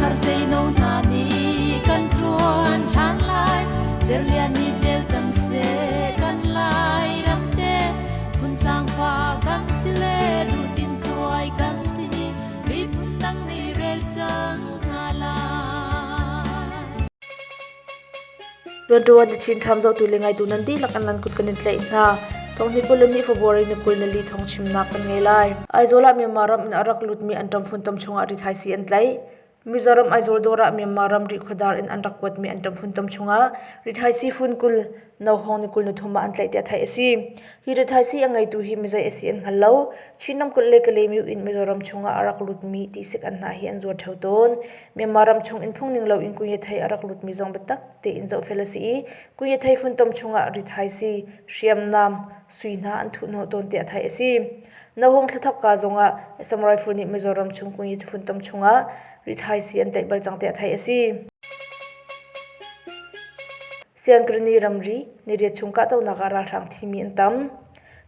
Ṭhangthar seino hna nih kan ṭuan ṭhan lai. Cerlian nih ceu cang seh kan lai ram te. Phun sangfa kan si le duhtin cuai kan si. Miphun dang nih rel cang hna lai. Tuanṭuan na chin ṭham zohtu le ngaitu nan dihlak an nan kut kan in tlaih hna. Thonghni kul le ni February ni 24 thong chimnak kan ngei lai. Aizawl ah Myanmar ram in a rak lutmi an ṭamfun tam chungah rithaisii an tlaih. Mizoram Aizawl dawr ah Myanmar ram Rihkhawdar in an rak kuatmi an ṭamfun tam chungah rithaisii fun 20 nohawng ni 23 ah an tlaih tiah theih a si. Hi rithaisii a ngeitu hi mizei a si an hngal lo. Chin ramkulh le Kalaymyo in Mizoram chungah a rak lutmi tisik anhnah hi an zuar ṭheo tawn. Myanmar ram chung in phungning loin Kunyathei a rak lutmi zong biatak tein zohfel a si i Kunyathei funtom chungah rithaisii, hriamnam, sui hna an thuhhnawh tawn tiah theih a si. Nahung thlathawkka zongah Assam Rifle nih Mizoram chung Kunyathei funtom chungah rithaisii an tlaih bal cang tiah theih a si. Siangkrini ramri niriat chung kahdohnak ah ralhrang thimi an tam.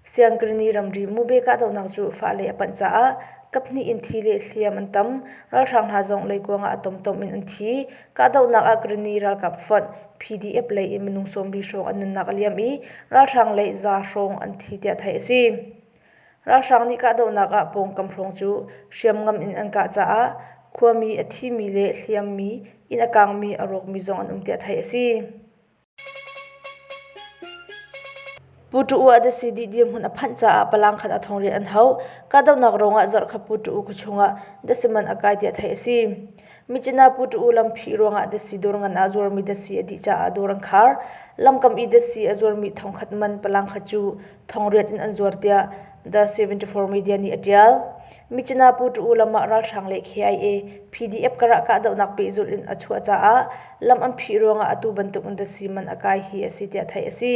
Siangkrini ramri mube kahdohnak cu fah lei a panh caah kaphnih in thi le hliam an tam. Ralhrang hna zong leikuang ah a tomtom in an thi. Kahdohnak ah Karenni ralkap fonh PDF lei in minung 40 hrawng an nunnak a liam i ralhrang lei za hrawng an thi tiah theih a si. Ralhrang nih kahdohnak ah pawngkam hrawng cu hriamngam in an kah caah khuami a thimi le hliammi, inn a kangmi, a rawkmi zong an um tiah theih a si. Pu Ṭu ah dasi dih dirhmun a phanh caah palang khat a thong rian an hauh. Kahdohnak ruangah zarhkhat Pu Ṭu khuachung ah dasi man a kai tiah theih a si. Myitkyina Pu Ṭu lam phih ruangah dasi dawr ngan ah zuarmi dasi a dih caah dawr an khar. Lamkam i dasi a zuarmi thongkhat man palang khat cu thongriat in an zuar tiah The 74 Media nih a ṭial. Myitkyina Pu Ṭu lam ah ralhrang le KIA, PDF karah kahdohnak pehzulh in a chuah caah lam an phih ruangah atu bantuk in dasi man a kai hi a si tiah theih a si.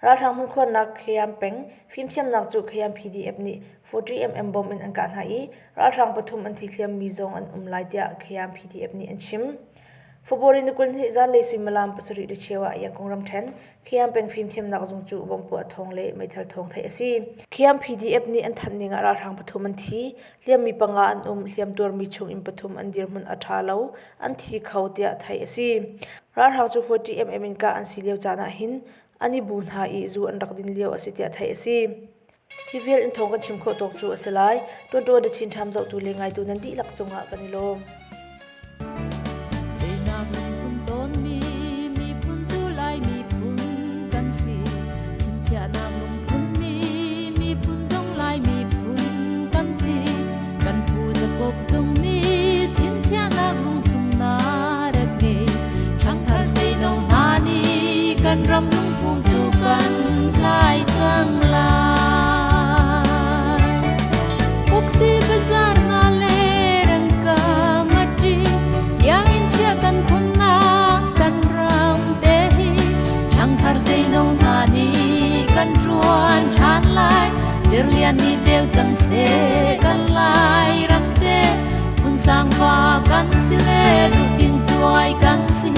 Ralhrang hmunkhuarnak Khyam peng fimthiamnak cu Khyam PDF nih 40mm bomb in an kah hna i ralhrang pathum an thi hliammi zong an um lai tiah Khyam PDF nih an chim. February ni 22 zanlei suimilam 7 le cheu ah Yangon ramṭhen Khiam peng fimthiamnak zung cu bomb puah thawng le meithal thawng theih a si. Khiam PDF nih an thanh ning ah ralhrang pathum an thi, hliammi panga an um, hliamtuarmi chung in pathum an dirhmun a ṭha lo, an thi kho tiah theih a si. Ralhrang cu 40mm in kah an si lio caan ah hin an i bu hna i zu an rak din lio a si tiah theih a si. Hi vial in thawng kan chim khawh tawk cu a si lai. Ṭuanṭuan The Chin Times zohtu le ngaitu nan dihlak cungah kan i lawm. Teinak lungphun tawnmi miphun cu Lai miphun kan si. Chinchiahnak lungphun mi miphun zong Lai miphun kan si. Kan phu Jakob zong nih chinchiahnak lungphun na rak ngei. Ṭhangthar seino hna nih kan ram lungphun cu kan hlai cang lai. Uksi bazar na le rangka mati yang chia kan khun na kan ram te hi ṭhangthar seino hna nih kan ṭuan ṭhan lai. Cerlian ni ceu cang seh kan lai ram te phun sang fa kan si le duhtin cuai kan si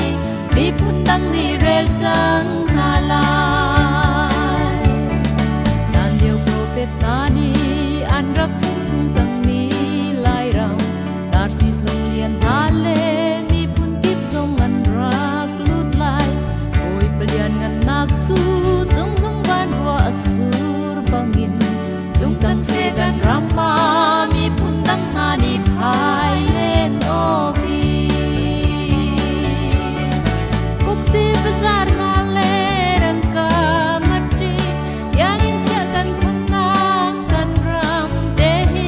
miphun dang nih rel cang hna lai. Nan lio prophet hna nih an rak chim chung cangmi Lairam Tarsis lunglian hna le miphun kip zong an rak lut lai. Bawi Palian ngannak cu cunglung van ruah a sur bangin tlung cang seh kan ram ah miphun dang hna nih phai len awk Uksi bazar na le rangka mati yangin chia kan khunnak kan ram te hi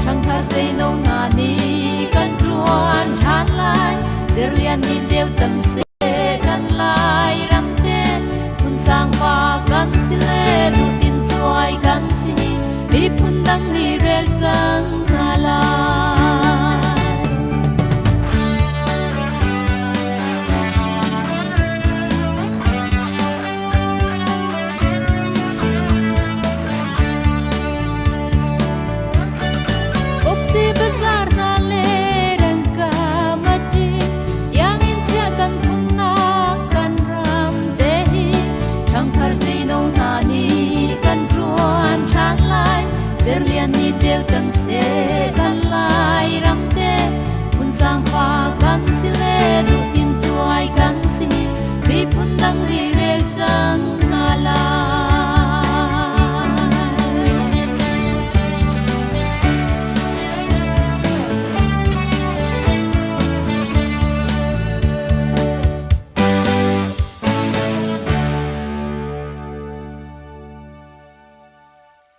ṭhangthar seino hna nih kan ṭuan ṭhan lai cerlian ni ceu cang seh kan lai ram te phun sang fa kan si le duhtin cuai kan si miphun dang nih rel cang.